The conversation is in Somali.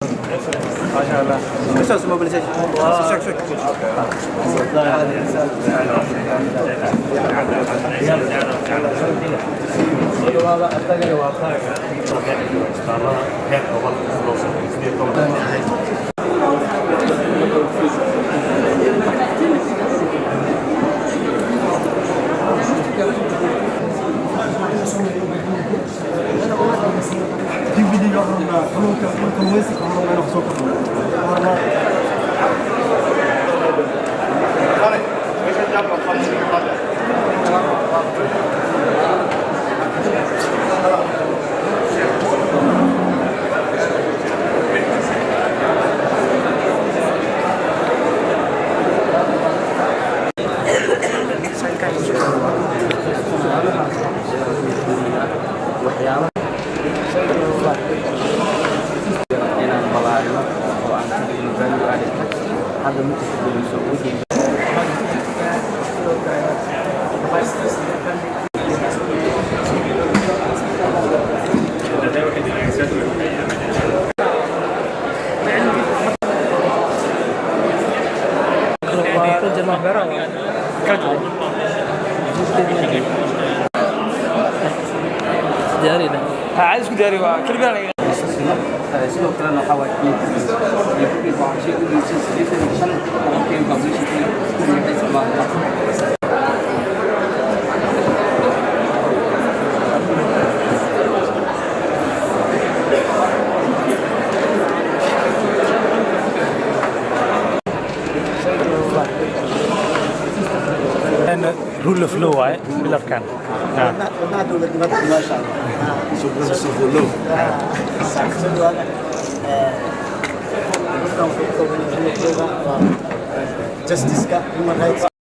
ما شاء الله. Resource mobilization. شك شك. DVD waxaan rabnaa kalluunka, kalluumaysiga waxaan rabnaa inaan kusoo kordhino. Waxaan rabnaa. Waxyaalaha inaan balaarino oo aan ka dhigno value added tax hadda ma tixgeliso wixii. عايز isku diyaari waa keligaa. Sidoo kalena waxaa waaye waa shay u iibsan 85% population waxay isticmaalaan. Rule of law waaye pillarkan. Wadnaha dowladnimada, maasha Allah. Soo dhawaada. Qofkan wuxuu ka kooban yahay rule of law, waa justice-ka, human rights.